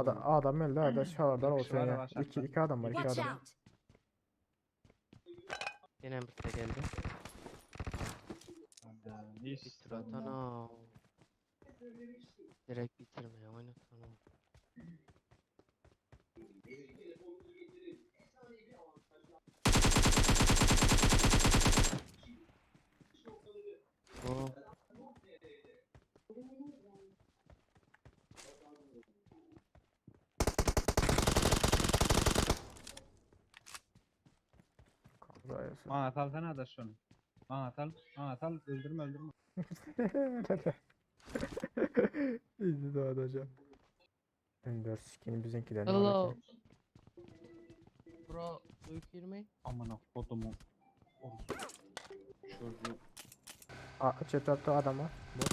Ada, adam öldü ada şalardar Bir kişi olsun var ya. aşağıda. İki, iki adam var iki Watch adam. out! Yine bir de geldi. İyi Bitir atana. Direkt bitirmeye oynatana. Oh. Bana atalsana da şunu. Bana atal. Bana atal. Öldürme öldürme. İndi daha da hocam. M4 skin'i bizimkiler. Hello. Bro, do you hear me? Amına kodumu. Orospu Çocuğu. Aa, çöp adam var. Bu.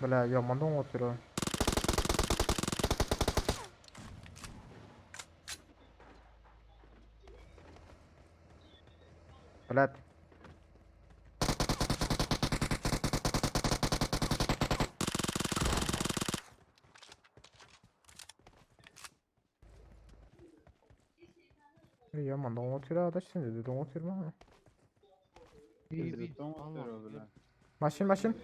Bile yamandan oturuyor. Bilet. Yamandan oturuyor adaş sen dedi. Don oturuyor mu? Bir bir. Don Tamam, oturuyor bile. Maşın maşın.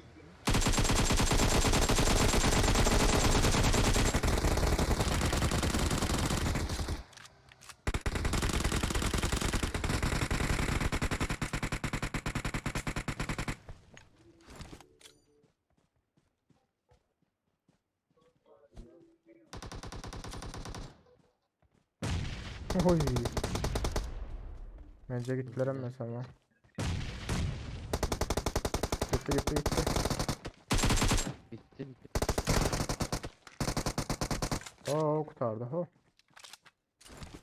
Oy. Bence gittiler mesela. Gitti gitti gitti. Bitti bitti. Oo kurtardı ho.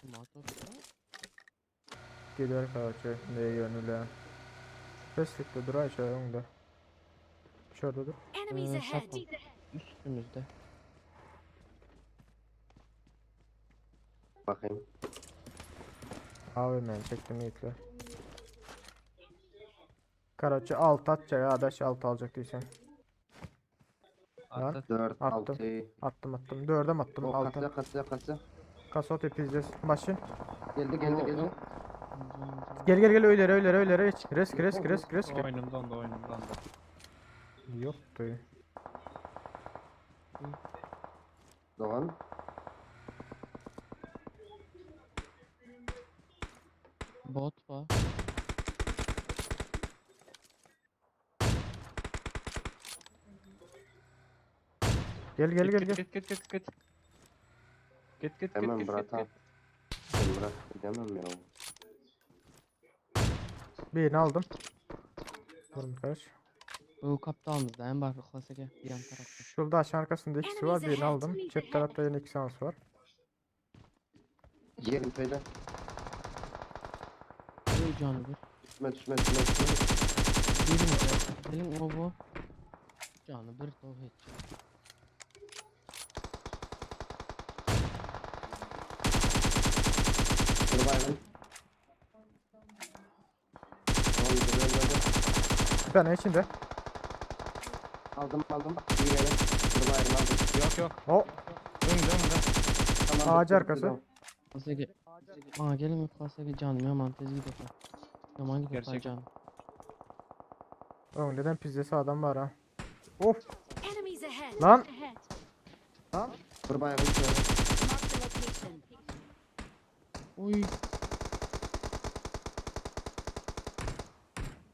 Motor. Gidiyor kardeşim ne yönüyle. Peslikte dur Ayşe önde. Şurada dur. Enemies Ee, ahead! şapka. Üstümüzde. Bakayım. Abi ben çektim yiğitler. Karaçı alt atacak adaş alt alacak diysen. Lan. At at. 4, Attım. 6. Attım attım. Dördem attım O altı. kasa kasa kasa. Kasot pizdes maşın. Geldi geldi geldi. Gel gel gel öyle öyle öyle öyle hiç. Risk risk risk risk. Oyunumdan da oyunumdan da. Yoktu. Doğan. Bot var. Gel gel gel gel. Git git git git. Git git git Hemen git bırak git ha. git. Ben bırak gidemem ya. Birini aldım. Vurun kaç. Bu kaptalımızda en bari klasik bir yan tarafta. Şurada aşağı arkasında ikisi var. Enemies Birini ahead. aldım. Çep tarafta yine iki sans var. Yerim şöyle. Bu canı bir. Düşme düşme düşme düşme. Bir mi? Gelin o bu. Canı bir to hiç. Dur baygın. Tamam duruyorum böyle. Bir tane içinde. Aldım aldım. İyi verin. Dur baygın aldım. Yok yok. O Dön dön dön. Tamam, Ağacı bitti, bitti, arkası. tamam. Klasik. Aa gelin klasik canım yaman tez gidiyor. Yaman gidiyor Gerçek. canım. Oğlum neden pizzesi adam var ha. Of Enemies ahead! lan. Dur baygın şöyle. Mark the location. Uy.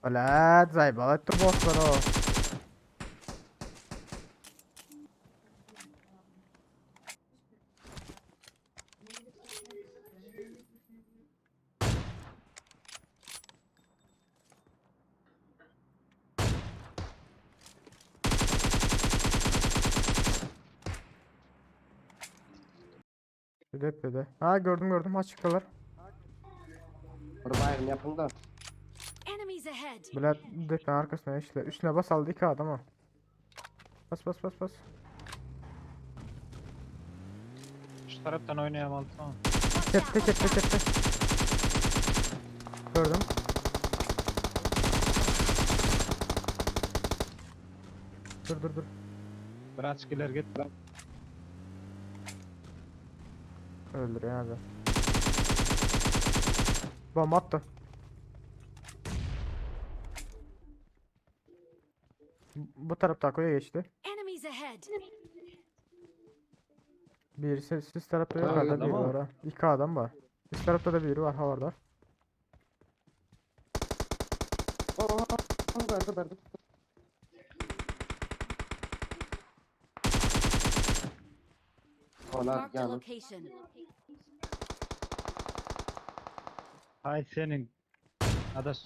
Блядь, заебал это босс, o. Bir de. Ha gördüm gördüm açıklar. Dur baygın yapın da. Enemies ahead! Blad depen arkasına işle. Üstüne bas aldı iki adama. Bas bas bas bas. Şu taraftan oynayalım tamam. Watch Çekti out! çekti çekti. Gördüm. Dur dur dur. Biraz ileri git. Öldürüyor abi. Bomba attı. Bu tarafta Ako'ya geçti. Enemies ahead. Birisi siz tarafta Ha, yukarıda öyle biri ama. var ha. İki adam var. Üst tarafta da biri var havardar. Aa, verdi verdi. Olar Marked a yanım. location. Hay senin. Adaş.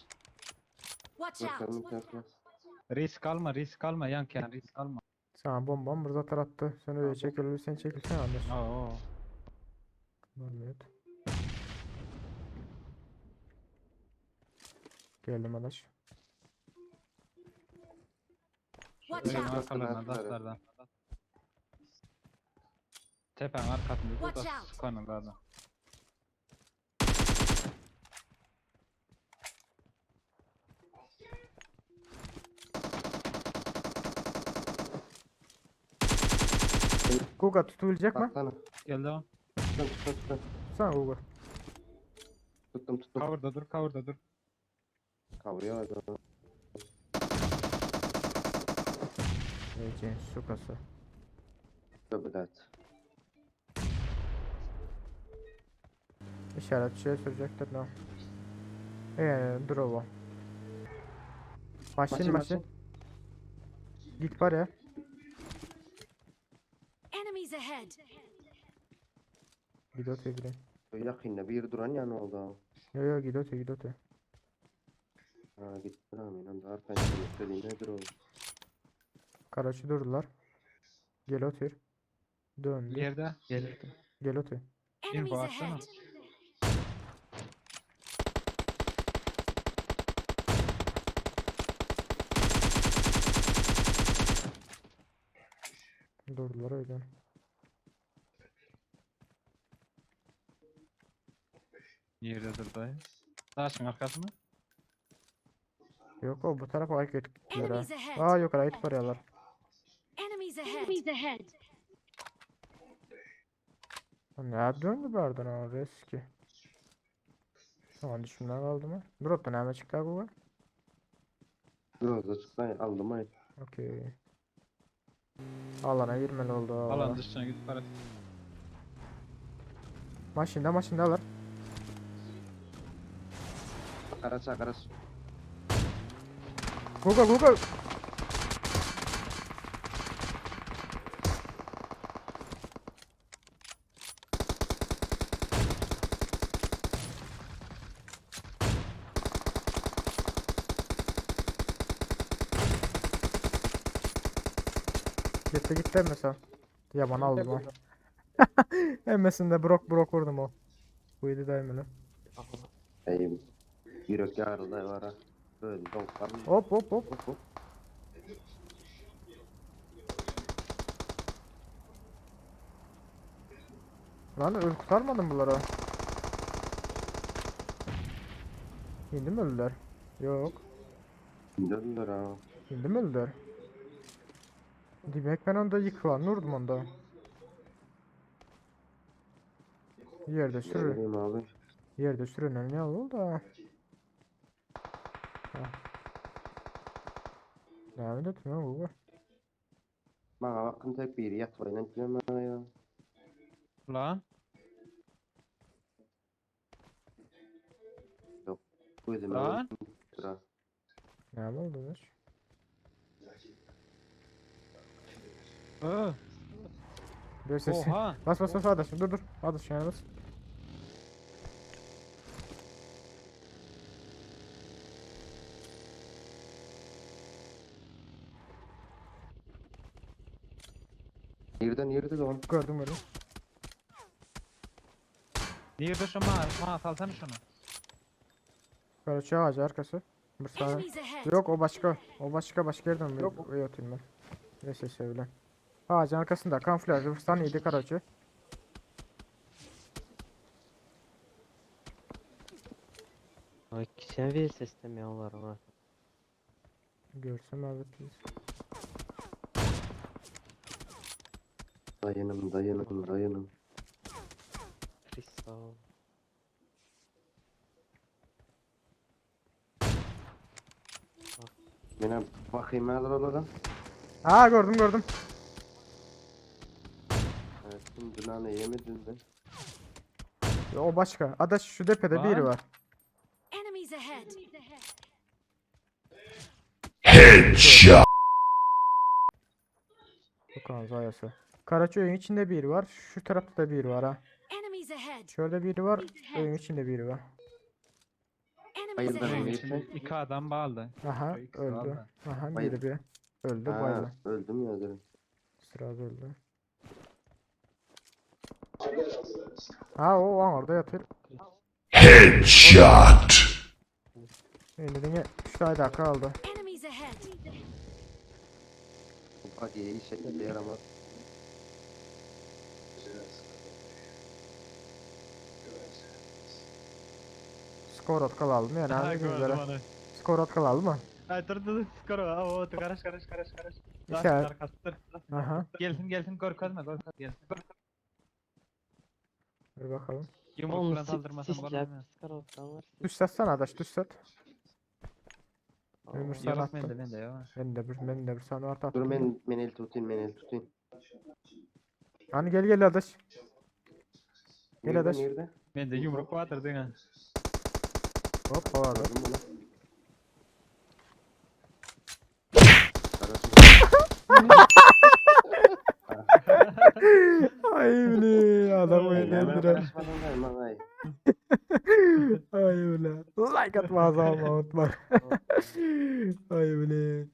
Watch out. Bakalım yapmaz. Risk alma risk alma yanken risk alma. Sana bombam burada tarattı. Sen öyle çekilirsen çekilsen anlar. Oo. Evet. Geldim adaş. Watch Benim out. arkalarından Arkaları. adaşlardan. Tepenin arkasında dur da Watch out. sıkanın da. Guga tutabilecek mi? Baksana. Geldi o. Tuttum tuttum tuttum. Tutsana Guga. Tuttum tuttum. Cover'da dur cover'da dur. Kavuruyor adam. Ece sukası. Tövbe İşaret şey sürecektir ne? Dur o. Maşin Maşin, maşin. Git var ya. Enemies ahead. Git öte gireyim. Yakında bir duran yani oldu. Yo yo git öte git öte. Ha gitti lan inan da arkadan istediğin nedir o? Karaçı durdular. Gel otur. Döndü. Yerde. Gelirdi. Gel otur. Enemies atsana. ahead. Durdular öyle. Yerde dur dayı. Taşın arkasında. Yok o bu tarafa ayak ettiler ha. Enemies ahead. Aa yok arayı varıyorlar. Enemies ahead. Enemies ahead. Ne döndü berden o riski. Şu an düşümden kaldı mı? Drop'tan hemen çıktı bu. Biraz da çıksan aldım ay. Okey. Alana girmeli oldu. Alan dışına git para. Maşında maşında alır. Karaç karaç. Google Google. Gitti gitti mesela. Yaban aldım o. Hemmesinde brok brok vurdum o. Buydu da emmeli. Ey yürek yarıldı var ha. Böyle donk var mı? Hop hop hop. Hop hop. Lan öl kurtarmadım bunları. İndi mi öldüler? Yok. Döndüler ha. İndi mi öldüler? Demek ben onda yıkılan vurdum onda. Yerde Ne sürü. bileyim abi. Yerde sürünen ne oldu da. Ha. Devam etmiyor bu. Bana bakın tek bir yat var inan diyorum ha ya. Lan. Gözüme Lan. ha. Ne oldu lan? Ö. Bir sesi. Oha. Bas bas bas adaşım dur dur. Adaşım yani bas. Yerden yerde de on. Gördüm gördüm. Nerede şu ma ma salsana şunu. Karaçı ağacı arkası. Bir saniye. Enemies ahead. Yok o başka. O başka başka yerden mi? Yok. O atayım ben. Neyse söyle. Ağacın arkasında kamuflaj Rıfsan yedi karaçı. Ay sen ver sistem ya var var. Görsem evet biz. Daýanyň, daýanyň, daýanyň. Kristal. Mene bakayım hazır olara. Ha gördüm gördüm. Evet, kim dünanı yemedin de. O başka. Adaş şu tepede biri Var. var. Enemies ahead. Headshot. Okan zayası. Karaçöy'ün içinde biri var. Şu tarafta da biri var ha. Enemies ahead. Şöyle biri var. Evin içinde biri var. Enemies Bayıldım. ahead. Evin içinde iki adam bağlı. Aha İkisi öldü. aldı. Aha Bayıldı. biri bir. Öldü Ha, bayıldı. öldüm ya dedim. Sırada öldü. Ha o an orada yatıyor. Headshot. Eline 3 tane daha kaldı. Enemies ahead. Bak iyi şekilde yaramaz. Skor atkal aldım yani. Ha Hangi gördüm güzel. onu. Skor atkal aldı mı? Ay dur dur dur skor o. O karış karış karış karış. İşaret. Arkası dur. Aha. Gelsin gelsin korkma korkma gelsin. Dur bakalım. Yumruk Oğlum falan saldırmasam sisler. korkma. Skarottan var. Düş satsana adaş düş sat. Ömür sana Yok attım. bende bende ya. Ben de bir ben de bir sana art Dur attım. men, men el tutayım, men el tutayım. Hani gel gel adaş. Gel Nerede, adaş. nerede? Bende yumruk vardır değil mi? Hop havada. Gördüm bunu. Ay bile adamı Ay, hemen eğlendiren. karışmadan da hemen ay. Ay bile. Like atmayı ama unutma. Ay bile.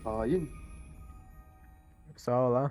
Hain. Sağ ol ha.